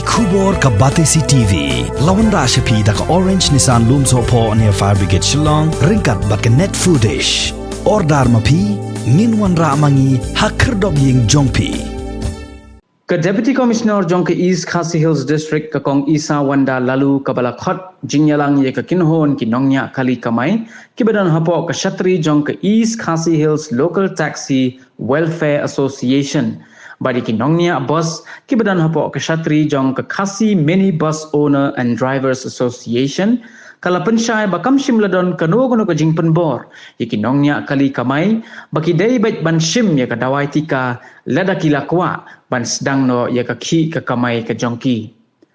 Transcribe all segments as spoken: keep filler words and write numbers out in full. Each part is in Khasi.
Khubor ka Batesi T V la wanrah sha phi da ka Orange Nissan Lumsohphoh near Fire Brigade Shillong, ryngkat bad ka Net Foodish. Order ma phi, ngin wanrah ma ngi ha khyrdop ïing jong phi. Ka Deputy Commissioner jong ka East Khasi Hills District, ka Kong Isawanda Laloo, kaba la khot jingïalang ïa ka kynhun ki nongñiah kali kamai kiba don hapoh ka shatri jong ka East Khasi Hills Local Taxi Welfare Association bad ïa ki nongñiah bus kiba don hapoh ka shatri jong ka Khasi Mini Bus Owner and Drivers Association, ka la pynshai ba kam shym la don kano kano ka jingpynbor ïa ki nongñiah kali kamai ba ki dei beit ban shim ïa ka dawai tika lada ki la kwah ban sdang noh ïa ka khih ka kamai ka jong ki.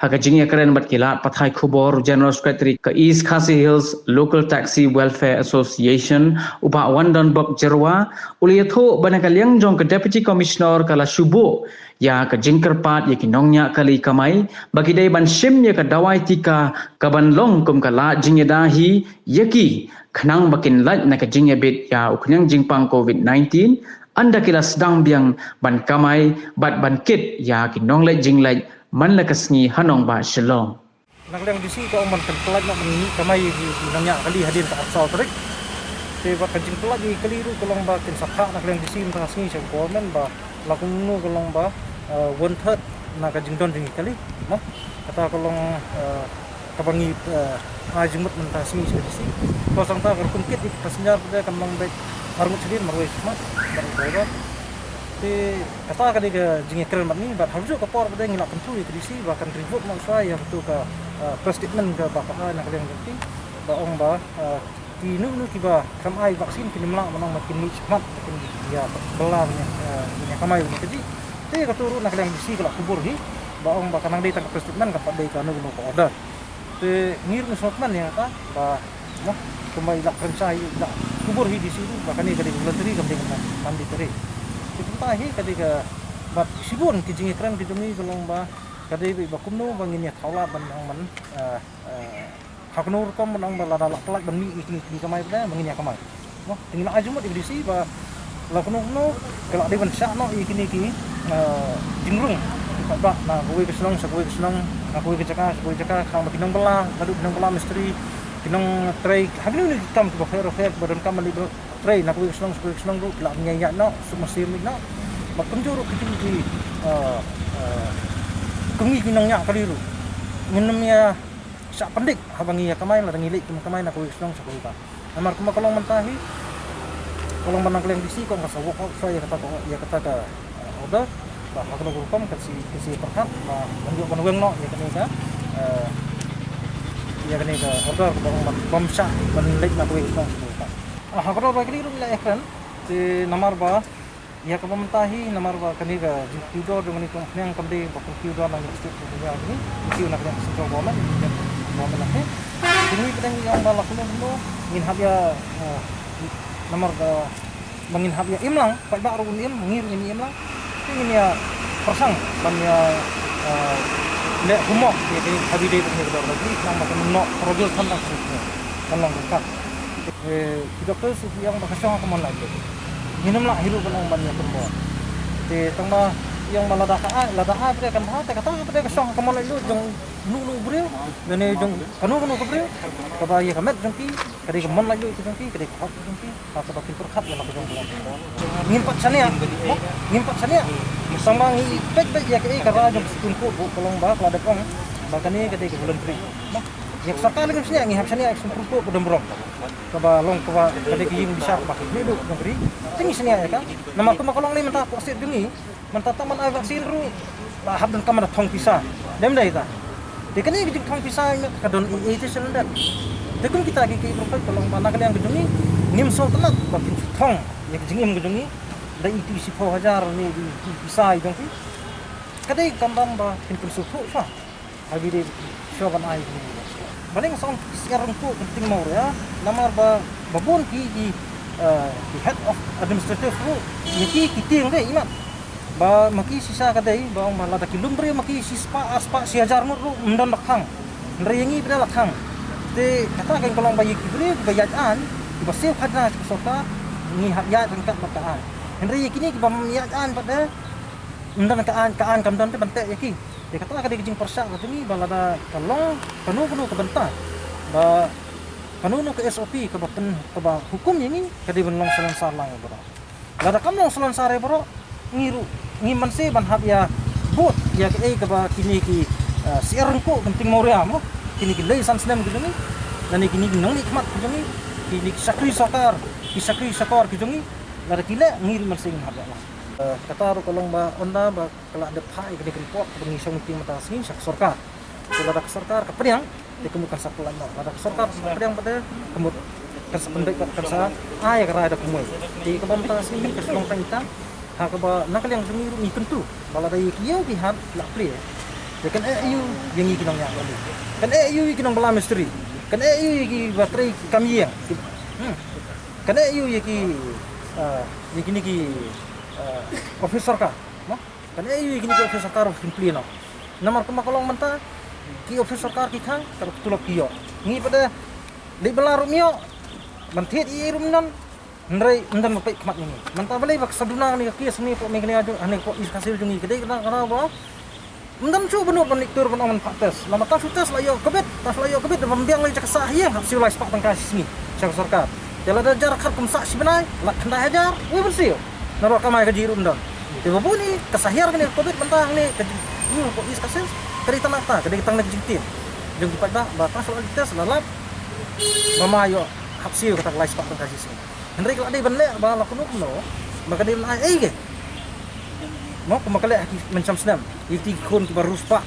Ha ka jingïakren bad ki lad pathai khubor, u General Secretary ka East Khasi Hills Local Taxi Welfare Association, u Bah Wandonbok Jyrwa, u la ïathuh ba na ka liang jong ka Deputy Commissioner ka la shu buh ïa ka jingkyrpad ïa ki nongñiah kali kamai ba ki dei ban shim ïa ka dawai tika kaban long kum ka lad jingïada hi ïa ki, khnang ba kin lait na ka jingïabit ïa u khñiang jingpang COVID nineteen, ynda ki la sdang biang ban kamai bad ban kit ïa ki nongleit jingleit man la ka sngi ha nongbah Shillong. Na ka liang D C ka ong ban pynpyllait noh ban mih kamai ïa ki nongñiah kali hadien ka arphew saw tarik. Te bad ka jingpyllait ïa ki kali ruh ka long ba kin sa phah na ka liang D C mynta ka sngi sha ka government ba la kumno ka long ba, eh, one third na ka jingdon jong ki kali, mo. Kata ka long, eh, kaba ngi, eh, ai jingmut mynta ka sngi sha ka D C. Ko sangta ka rukom kit ïa ki passenger ka dei kan long beit arngut shadien, marwei shakhmat, marwei driver. Te kata ka dei ka jingïakren bad ngi, bad ha kajuh ka por ka dei ngi la kyntu ïa ka D C ba kan revert noh shuwa ïa katu ka, eh, press statement kaba ka ai na ka liang jong ki, ba ong ba, eh, kino kino kiba khlem ai vaccine kin ym lah ban ong ba kin mih shakhmat, kin ïa bylla ban ïa, eh, ban ïa kamai ban ïa kajih. Te katu ruh na ka liang D C ka la kubur hi ba ong ba ka nang dei tang ka press statement, kam pat dei kano kano ka order. Te ngi ruh ngi sngewkmen ïa kata ba, noh, kumba i la kren shai, i la kubur hi D C ruh ba kane ka dei ka voluntary, kam dei ka mandatory. Te kumta hi ka dei ka, bad shibun ki jingïakren ki jong ngi ka long ba ka dei ba kumno ba ngin ïa thaw lad ban ong ban, eh, eh, ha kano rukom ban ong ba lada la pyllait ban mih ïa kine ki kamai ba ngin ïa kamai. Mo, te ngi la ai jingmut ïa ka D C ba la kano kano ka la dei ban shah noh ïa kine ki, eh, jingrung ki paidbah na kawei ka shnong sha kawei ka shnong, na kawei ka jaka sha kawei ka jaka, khnang ba ki nongbylla, naduh ki nongbylla mistri, ki nongtrei ha kino kino ki kam kiba pher bapher kiba donkam ban leit trei na kawei ka shnong sha kawei ka shnong ruh ki lah ban ïaid noh suk marsien noh. Bad kumjuh ruh ki jong ki, eh, eh, kum ngi ki nongñiah kali ruh ngin ym ïa shah pyndik haba ngi ïa kamai lada ngi leit kum kamai na kawei ka shnong sha kawei ka. Namar kumba ka long mynta hi ka long ba na ka liang D C ka ong ka sa work out shuwa ïa kata ka, ïa kata ka, eh, order. Ba ha kano ka rukom kan sa, kan sa pyrkhat ba ban ïoh ban weng noh ïa kane ka, eh, ïa kane ka order kaba ong ban, bym shah ban leit na kawei ka shnong sha kawei ka. Ah, ha kano ba kali ruh ngi la ïakren te namar ba ïa kaba mynta hi namar ba kane ka jingkiew dor jong kane ka khñiang kam dei ba kiew dor na ka state jong ka ïa kane, kiew na ka central government, government na kane. Kine ki dang ïa ong ba la kumno kumno ngin hap ïa, eh, namar ba, ba ngin hap ïa im lang, paidbah ruh un im, ngi ruh ngin im lang. Te ngin ïa pyrshang ban ïa, eh, leh homework ïa kane ka holiday ba kane ka dor ba kine, nang ba kan noh rogel than na ka state kan long ka. Eh, ki doctor su ki ong ba ka shong ha ka mon laitluid. Ngin ym lah hi ruh ban ong ban ïa pynbor. Te tang ba ki ong ba lada ka ai, lada ai pat kan bha, te kata pat ka shong ha ka mon laitluid jong uno uno u briew, lane jong kano kano ka briew kaba ïa ka met jong ki ka dei ka mon laitluid ka jong ki, ka dei ka hok ka jong ki, ha kaba kin pyrkhat ïa la ka jong ka long. Ngim pat shaniah, ngim pat shaniah. Tang ba ngi peit beit ïa kaei ka rai jong ka Supreme Court ruh ka long ba ka la dep ong ba kane ka dei ka voluntary. Ïa ka sorkar ngim shaniah, ngi hap shaniah ïa ka Supreme Court ba don burom. Kaba long kaba ka dei ka ïing bishar ba khlieh duh jong ka ri. Te ngi shaniah ïa ka. Namar kumba ka long ne mynta hapoh state jong ngi, mynta tang ban ai vaccine ruh la hap donkam ban da thong pisa. Dem dei ta. Te kane ka jingthong pisa ka don ei ei te sha lyndet. Te kum kita ki ki briew ka long ba na ka liang ka jong ngi ngim sngewtynnat ba kin thong ïa ka jingim ka jong ngi da i tu shiphew hajar ne i tu pisa i jong ki. Ka dei kam dang ba kin pynsngewthuh shuwa. Haba dei shuwa ban ai. Balei nga sa ong ki syiar rangkut ka kyrteng Mawria, namar ba, ba bun ki, ki, eh, ki head of administrative ruh ïa ki, ki tieng dei imat. Ba ma ki shisha ka dei ba ong ba lada ki lum briew ma ki shispah, arspah, shi hajar ngut ruh ym don ba khang. Hynrei ïa ngi ba dei la khang. Te kata ka long ba ïa ki briew kiba ïaid aiñ, kiba siew khajna sha ka sorkar, ngi hap ïaid ryngkat bad ka aiñ. Hynrei ïa kine kiba ym ïaid aiñ pat de, ym don ka aiñ, ka aiñ kam don te ban teh ïa ki. Te kata ka dei ka jingpyrshah ka jong ngi ba lada ka long kano kano ka bynta ba kano kano ka S O P kaba pyn kaba hukum ïa ngi ka dei ban long salonsar lang ïa baroh. Lada kam long salonsar ïa baroh ngi ruh ngi mynsiem ban hap ïa bud ïa kaei kaba kine ki, ah, syiar ryngkuh kynting mawria mo, kine ki lei san snem ki jong ngi, lane kine ki nongmihkhmat ki jong ngi, kine ki shakri sorkar, ki shakri shakor ki jong ngi, lada ki leh ngi ruh mynsiem ban hap ïa lang. Ah, kata ruh ka long ba ynda ba ka la dep phah ïa kane ka report kaba ngi shong meeting mynta ka sngi sha ka sorkar. Te lada ka sorkar ka pdiang te ka mut kan sa pynlait noh, lada ka sorkar ka pdiang pat te ka mut kan sa pynbeit, kan sa ai ïa ka rai da kumwei. Te kaba mynta ka sngi ka shlong tang ita ha kaba na ka liang jong ngi ruh ngi kyntu ba lada ïa ki ïew ki hat la plie. Te kan eh ïa u ïa ngi ki nongñiah kali, kan eh ïa u ïa ki nongbylla mistri, kan eh ïa u ïa ki ba trei kam ïeng. Hmm. Kan eh ïa u ïa ki, ah, ïa kine ki, ah, office sorkar. Mo? Kan eh ïa u ïa kine ki office sorkar ba kin plie noh. Namar kumba ka long mynta ki office sorkar ki khang ka tulop ki ïoh. Ngi pat de dei bylla ruh ym ïoh. Ban thied ïa ruh ym don. Hynrei ym don ba peit khmat ïa ngi. Mynta balei ba ka sa duna kane ka case hangne hapoh Meghalaya jong, hangne hapoh East Khasi Hills jong ngi ka dei kata ka daw ba ym don shuh ban nud ban leit tur ban ong ban phah test. Lada tang shu test la ïoh covid, tang shu la ïoh covid, da bym biang lei jaka sah ïeng hap siew lai spah tyngka shi sngi sha ka sorkar. Te lada jar khat kum sah shi bnai la khyndai hajar, wei ban siew. Nalor kamai kajih ruh ym don. Te ba bun hi ka sa hiar kane ka covid mynta hangne ka jing, ïa hapoh East Khasi Hills ka dei tang na kata, ka dei tang na ka jingtip jong ki paidbah ba tang shu la test la lap ba ma ïoh hap siew kata ka lai spah tyngka shi sngi. Hynrei ka la dei ban leh ba la kumno kumno ba ka dei ban ai ei ke. Mo, kumba ka leh ha ki mynshem snem ïa ki khun kiba riewspah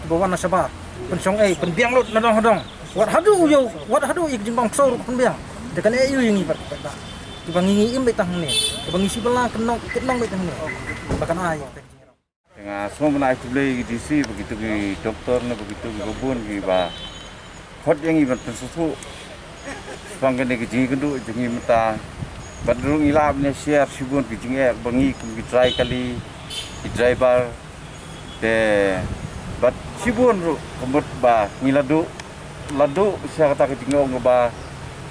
kiba wan na shabar, pynshong ei, pynbiang lut na dong ha dong. Wat haduh u ïew, wat haduh ïa ka jingbam ksew ruh ka pynbiang. Te kan eh ïa u ïa ngi bad ki paidbah kiba ngi ngi im beit tang hangne, kiba ngi shu bylla kynnong kynnong beit tang hangne ba kan ai. Te nga sngewbha ban ai khublei ïa ki D C, ba kito ki doktor ne ba kito kiba bun kiba khot ïa ngi ban pynsngewthuh shaphang kane ka jingïakynduh jong ngi mynta. Bad ruh ngi lah ban ïa share shibun ki jingeh ba ngi kum ki trai kali, ki driver. Te bad shibun ruh ka mut ba ngi la duh, la duh sha kata ka jingong kaba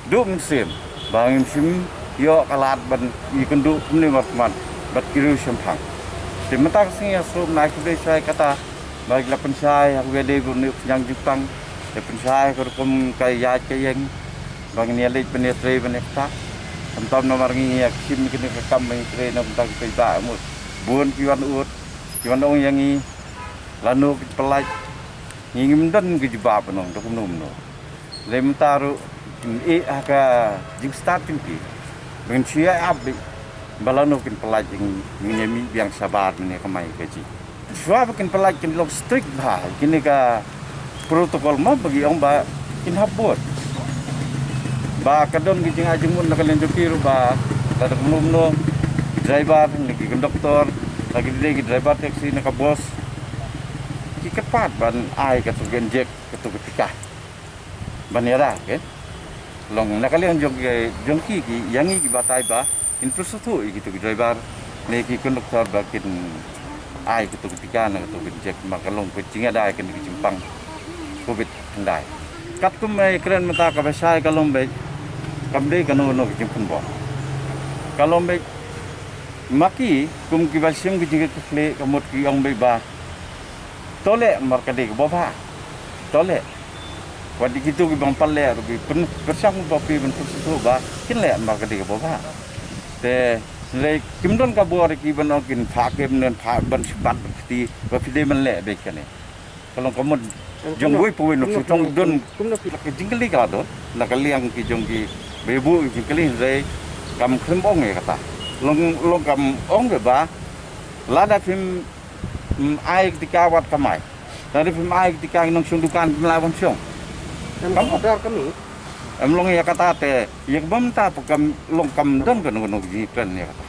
duh mynsiem ba ngim shym ïoh ka lad ban ïakynduh kumne markhmat bad ki riew shemphang. Te mynta ka sngi nga sngewbha ban ai khublei sha kata ba ki la pynshai ha kaba ïadei bad une u khñiang jingpang, te pynshai ha ka rukom ka ïaid ka ïeng ba ngin ïa leit ban ïa trei ban ïa ktah. Khamtam namar ngi ïa kshim ïa kane ka kam ba ngi trei na ka bynta ki paidbah, mut bun ki wan ud, ki wan ong ïa ngi lano ki pyllait. Ngi ngim don ka jubab ban ong da kumno kumno. Lei mynta ruh kin ïeh ha ka jingstad jong ki ba ngin shu ïa ap beit ba lano kin pyllait, ngin ïa mih biang shabar ban ïa kamai kajih. Shuwa ba kin pyllait kin long strict bha kine ka protocol mo, ba ki ong ba kin hap bud. Ba ka don ka jingai jingmut na ka liang jong ki ruh ba lada kumno kumno ki driver ne ki conductor, lada ki dei ki driver taxi ne ka bus, ki kyrpad ban ai kato ka injek, kato ka tika ban ïada, okay? Long na ka liang jong ki, jong ki, ki ïa ngi ki batai ba ngin pynsngewthuh ïa kito ki driver ne ki conductor ba kin ai kato ka tika ne kato ka injek, ba ka long ka jingïada ïa kane ka jingpang covid khyndai. Katkum eh kren mynta kaba shai ka long beit, kam dei kano kano ka jingpynbor. Ka long beit ma ki kum kiba shim ka jingkitkhlieh ka mut ki ong beit ba to leh namar ka dei kaba bha. To leh. Wat ïa kito ki bym pat leh ruh ki pyn, pyrshang ba phi ban pynsngewthuh ba kin leh namar ka dei kaba bha. Te hynrei kim don ka bor ïa ki ban ong kin phah kem ne phah ban shu bat ban kti ba phi dei ban leh beit kane. Ka long ka mut jong wei pa wei, na ka jingkylli ka la don na ka liang ki jong ki ba ïa buh ki jingkylli, hynrei kam khlem ong ïa kata. Long, long kam ong ba lada phim, mm, ai ka tika wat kamai. Lada phim ai ka tika ki nongshong dukan kim lah ban shong. Em, kam order kane. Em, long ïa kata te ïa kaba mynta pat kam long, kam don kano kano ka jingkren ïa kata.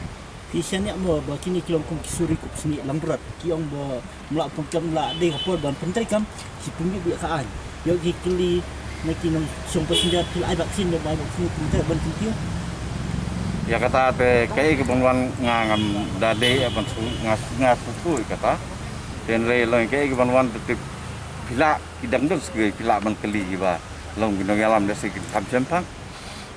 Phi shaniah mo ba kine ki long kum ki suri kup snieh langbrot, ki ong ba ym lah pynkem, la dei ka por ban pyntreikam, shi pynmih beit ka aiñ. Ïoh ki kylli na ki nongshong passenger, phi la ai vaccine ne ym ai vaccine, pyntrei ban kyntiew. Ïa kata te kaei kaban wan nga ngam da dei ban shu, nga, nga shu shu ïa kata. Te hynrei long kaei kaban wan te phi lah, ki dang don sngewsih phi lah ban kylli kiba long ki nongïalam, lehse kin kham shemphang.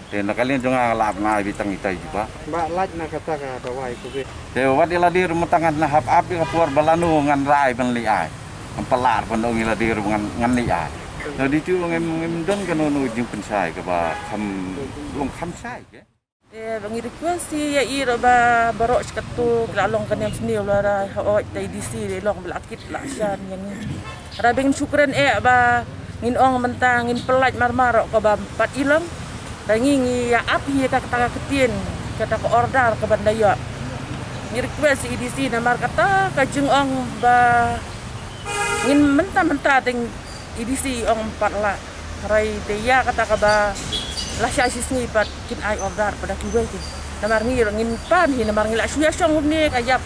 Te na ka liang jong nga nga lah ban ai beit tang itai jubab. Ba lait na kata ka dawai covid. Te wat ïa lade ruh mynta ngan hap ap ïa ka por ba lano ngan rai ban leit ai. Ngam palar ban ong ïa lade ruh ngan, ngan ïa ai. Na di tu ngam, ngam don kano kano jingpynshai kaba kham long kham shai ke. Te ba ngi request ïa i ruh ba baroh shi katto ki la long ka niam sniew la ra ha oi te D C de long ba la kit la shan ïa ngi. Ra ba ngin shu kren eh ba ngin ong mynta ngin pynlait marmar ruh kaba pat i long. Ra ngi ngi ïa ap hi ka kata ka ktien kata ka order ka ban da ïoh. Ngi request ïa i D C namar kata ka jingong ba ngin mynta mynta te i D C ong pat la. Hynrei te ïa kata kaba la sha shi sngi pat kin ai order pat da kiwei ki. Namar ngi ruh ngin pan hi namar ngi la shu ïa shong kumne ka ïap.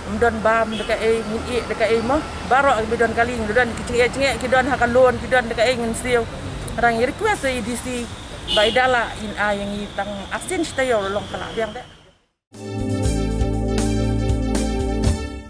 Ym don bam da kaei ngin ïeh da kaei mo. Baroh ki ba don kali ngin don ki jingeh jingeh ki don ha ka loan ki don da kaei ngin siew. Hynrei ngi request ïa i D C ba i da la in ai ïa ngi tang arsien shi taïew la long ka la biang de.